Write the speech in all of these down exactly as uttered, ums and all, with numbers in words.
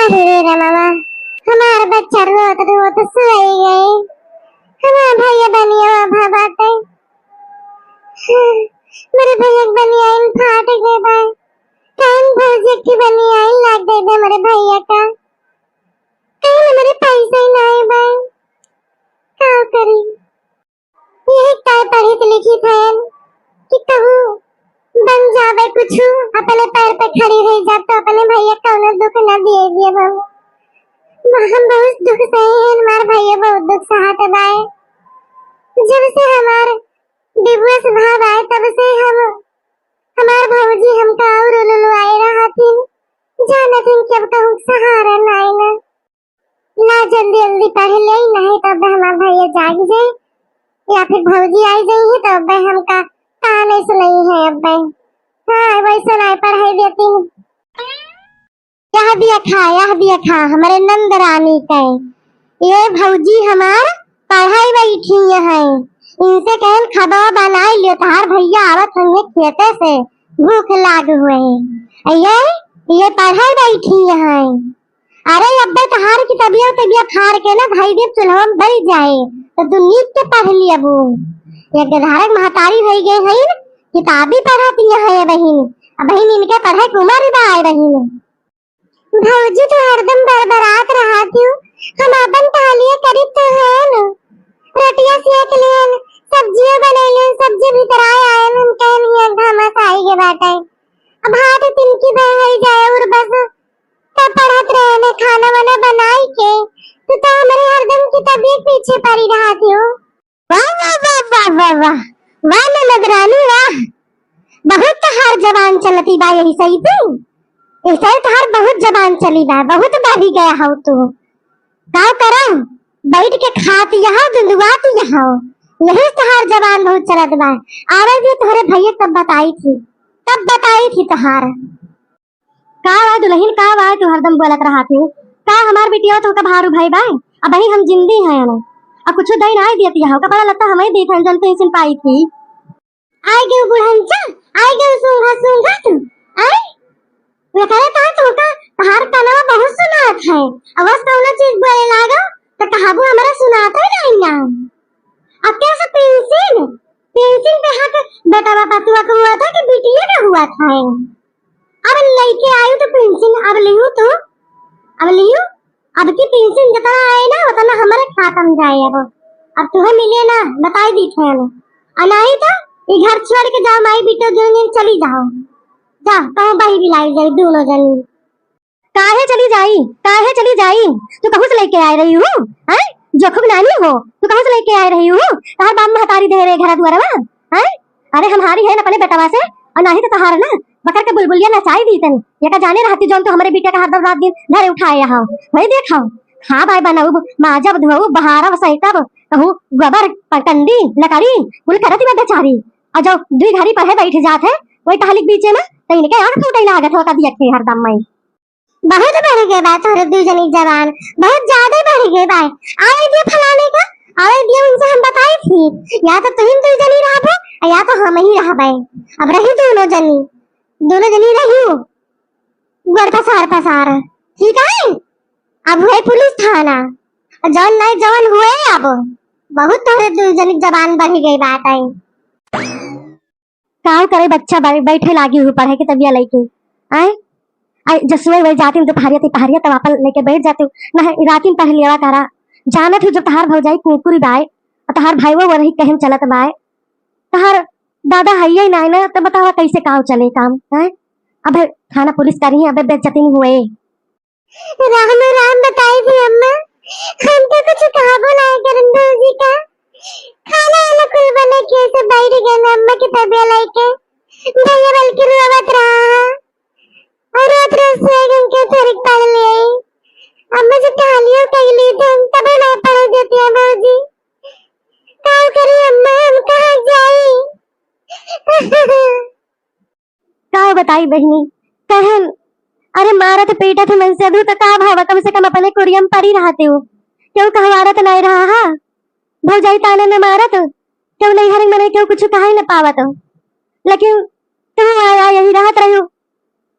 अरे रे मामा, हमार बच्चा रोत रोत सोई गए। हमार भैया बनिया भा बाटे। मेरे भैया के बनियाइन फाट गए बा। कौन भौजी के बनियाइन लाग गए बा मेरे भैया का? कहीं मेरे पैसे ही नहीं बा। का करी? यही काय पढ़ित लिखित हयन कि कहूँ बन जावे कुछु, अपने पैर पे खड़ी रह जाब तो अपने भैया कौनो दुख न दिए दिए बाबू। हम बहुत दुख सहे हैं, हमार भैया बहुत दुख सहत बाए। जब से हमार divorce भा बाए तब से हम, हमार भौजी हमका और लुलुआए रहथिन, जानत हन कि अब कहूँ सहारा नाई ना। ला जल्दी जल्दी पढ़ ले, नहीं तो अब हमार भैया जाग जाए या फिर भौजी आई जाई है तो अब हमका ताने सुनाई है अब। हाँ, वैसे नहीं पढ़ाई देती। यह दिया खा, यह दिया खा, हमारे नंद रानी के। ये भौजी हमार पढ़ाई बैठी है, इनसे कहन खबा बनाई लियो, तहार भैया आवत होंगे खेते से, भूख लाग हुए। ये, ये पढ़ाई बैठी है। अरे अब्बे तहार की तबियत, तबियत हार के ना भाई देव चूल्हा में बल जाए, तो तू नीक के पढ़ लियबू। एक धारक महतारी भई गए हईन, किताबी पढ़त यहाँ है बहिन। अब बहिन इनके पढ़े के उम्र बा आए बहिन। भौजी तो हरदम बरबरात रहत हू, हम अपन टहलिए करीत तो है न। रोटिया सेक लेन, सब्जियो बनैलेन, सब्जी भीतर आए आए हम कहन हिया घामस आई गे बाटे। अब हाथ तिनकी बहई जाए और बस तब पढ़त रहे ने खाना वाना बनाई के, तू तो हमरे हरदम की तबियत पीछे पड़ी रहत हो। वाह, वाह, वाह, वाह, वाह, वाह। वाह, ननद रानी, वाह। बहुत तहार जबान चलती बा, यही सही थी। ऐसे तहार बहुत जबान चली बा, बहुत बढ़ी गया हो तू। का करम? बैठ के खात यहाँ, दुंदुआत यहाँ। यही तहार जबान बहुत चलत बा। आवे भी तोहरे भैया तब बताई थी, तब बताई थी तहार। का बा दुलहिन, का बा तू हरदम बोलत रहत हू? का हमार बिटिया तोहका भारू भई बा? अबही हम जिंदी हयन। आ कुछु दई नाई देत हऊ, कपड़ा लत्ता हमही देत हन, जौन पेंशन पाई थी। आई गयो बुढ़नचा, आई गयो सूंघा सूंघा तू, आई? वे करे तहार तोहका, तहार कनवा बहुत सुनात है। अवस कौनो चीज बोले लागो, तो कहबू हमरा सुनात है नहीं ना। अब कैसे पेंशन? पेंशन पे हक बेटवा पतुआ के हुआ था कि बिटिया का हुआ था? अब लइके आयु तो पेंशन, अब लिहू तू, अब लिहू, अब की पेंशन जितना आए ना, उतना हमारे खाता में जाए। अब, अब तुम्हें मिले ना, बताई दी थे हमें। और नहीं तो ये घर छोड़ के जाओ, माई बेटो दोनों जन चली जाओ, जा कहूँ बही बिलाई जाए दोनों जनी। काहे चली जाई, काहे चली जाई? तू कहूँ से लइके आए रही हूँ, हैं? जोखुब नानी हो, तू कहूँ से लइके आए रही हूँ? तहार बाप महतारी दे रहे घर दुआरवा, हैं? अरे हम हारी है न अपने बेटवा से, और नाही तो तहार ना बकर के बुलबुलिया नचाई दी तनी। ये का जाने रहती जौन तू हमरे बेटे का हरदम रात दिन धरे उठाए यहाँ। वही देखा, खा भाई बनाऊ, माजब धोऊ, बहारब सैतब, कहूँ गोबर प-, कंडी लकड़ी कुल करत बा बेचारी। और जो दुई घड़ी पढ़े बैठ जात है, वही टहलिक बीचे में तो इनके आँख फूटे लागत हो कभी अखे हरदम में। बहुत बढ़ गए बा तोहरे दू जनी जबान, बहुत ज्यादा बढ़ गए बा। आवे दियो फलाने का, आवे दियो उनसे हम बताई थी, या तो तुहिन दू जनी रहबो, या तो हम ही रहबे। अब रही दोनों जनी, दोनों जनी रही। गोड़ पसार पसार, ठीक है? अब हुए पुलिस थाना, जौन नहीं जौन हुए अब। बहुत तोहरे दू जनी जबान बढ़ गई बात आई। काव करे बच्चा बै-, बैठे लागी हूँ पढ़े के तबिया लइके। आए? आए, जसुए वही जाती हूँ दोपहरिया तिपहरिया तब आपन लेके बैठ जाती हूँ। ना, राती में पढ़ लिया करा। जानत हूँ जब तहार भौजाई कुकुरी बाय, और तहार भाई वो वही कहन चलत बाय। तहार दादा है ही ना, ना, तो बतावा कैसे काव चले काम, हैं? अबे थाना पुलिस करी, अबे बेइज्जती नहीं हुए। राम राम बताई थी अम्मा, हम तो कुछ कहबो ना करन भौजी का। खाना वाला कुल बने के से बैठ गए ना अम्मा के तबिया लाइके। भैया बल्कि रोवत रहा। और रोत रोत से गन के थोड़ी पढ़ ले। अम्मा जो कहानियों कह ली थे, हम तबे ना पढ़ देती हैं भौजी। का करी अम्मा, हम कहाँ जाई? का बताई बहिनी, कहन, अरे मारत पीटत मन से अभी तो का भावा, कम से कम अपने कुरिया में पड़ी रहते हो, क्यों कहवारत नहीं रहा हा? भौजाई ताने में मारत, क्यों नहीं हर मने क्यों कुछ कहा ही न पावत, लेकिन तू आया यही रहत रही,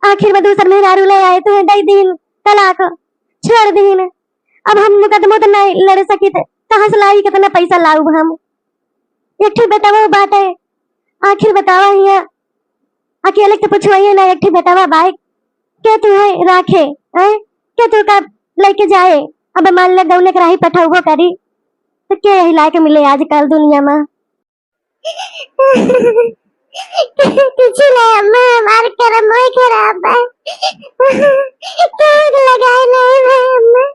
आखिर में दूसर मेहरारू ले आए, तुम्हें दई दीन तलाक, छोड़ दीन। अब हम मुकदमो त नाहीं लड़ सकित, कहाँ से लाई, कितना पैसा लाउब हम? एक ठे बेटवा बाटे, आखिर बतावा हिया, अकेले के पुछवाइए ना, एक ठे बेटवा बाए, के तू है राखे, हैं? के तू का लेके जाए? अब मान ले गौने के राही पठौबो करी, तो के यही लायक मिले आजकल दुनिया में? कुछ नहीं अम्मा, हमार करम वही खराब है। काग लगाए नहीं भाई अम्मा।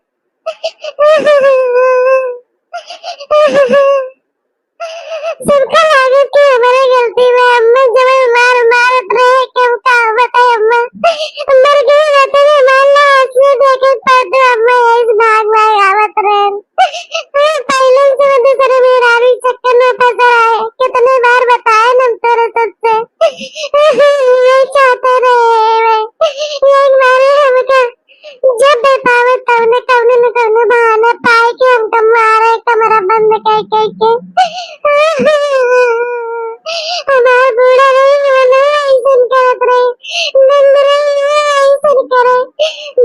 सबका लागत कि हमारे गलती में अम्मा जब मार मारत रहे कि हम का बताए अम्मा। मर गए रहते रे, मान ला आंसू देखे पर तो अम्मा यही से भाग भाग आवत रहे। हाँ, पहले से वो दूसरे मेहरारू चक्कर में फंसा है। कितने बार बताए न हम तोरे सबसे। ये चाहते रहे भाई। ये मारे हमका जब भी पावे तवने, कवने न कवने बहाने पाए के हमका मारे कमरा बंद कर कर के। हमार बूढ़ा रही, वो ना ऐसन करत रही। नंद रही, वो ऐसन करे।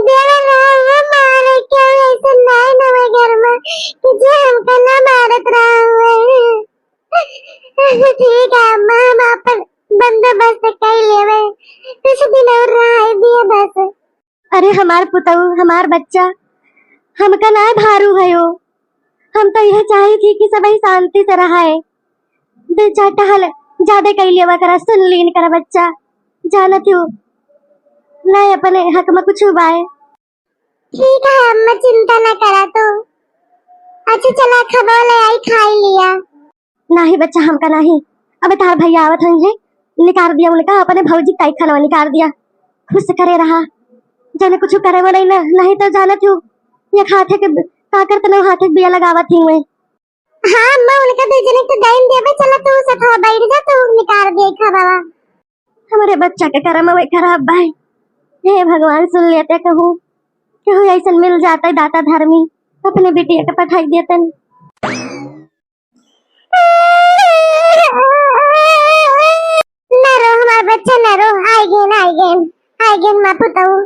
देवर रहा, वो मारे, क्यों ऐसन नाई नवे घर में कि जे हमका ना मारत रहा हुए। ठीक है अम्मा, हम आपन बंदोबस्त कर लेवे, कुछ दिन और रहाई दिए बस। अरे हमार पुतऊ, हमार बच्चा, हमका नाय भारू भयो। हम तो यह चाही थी कि सबही शांति से रहाए। दो चार टहल ज्यादा कई लेवा करा, सुन लीन करा बच्चा, जानत हो ना अपने हक में कुछ बाए। ठीक है अम्मा, चिंता ना करा तू। अच्छा चला, खबो ले आई, खाई लिया। नाही बच्चा, हमका नाही। अब तार भैया आवत हइये, निकार दिया उनका, अपने भौजी का खाना निकार दिया। खुश करे रहा, जने कुछ करे वो नहीं ना, नहीं तो जानत हो, ये हाथे के ब-, का करत ना, हाथे के बिया लगावत ही हुए। हाँ अम्मा, उनका दो जने के दाइन देबे, चला तू सथवा बैठ जा, तू निकार दे खा बाबा। हमरे बच्चा के करम वही खराब बाय। हे भगवान, सुन लेते कहूँ, कहूँ ऐसन मिल जाता दाता धर्मी, अपने बिटिया के पठाई देतन। ना रो हमार बच्चा, ना रो, आइ गेन, आइ गेन, आइ गेन माँ पुतऊ।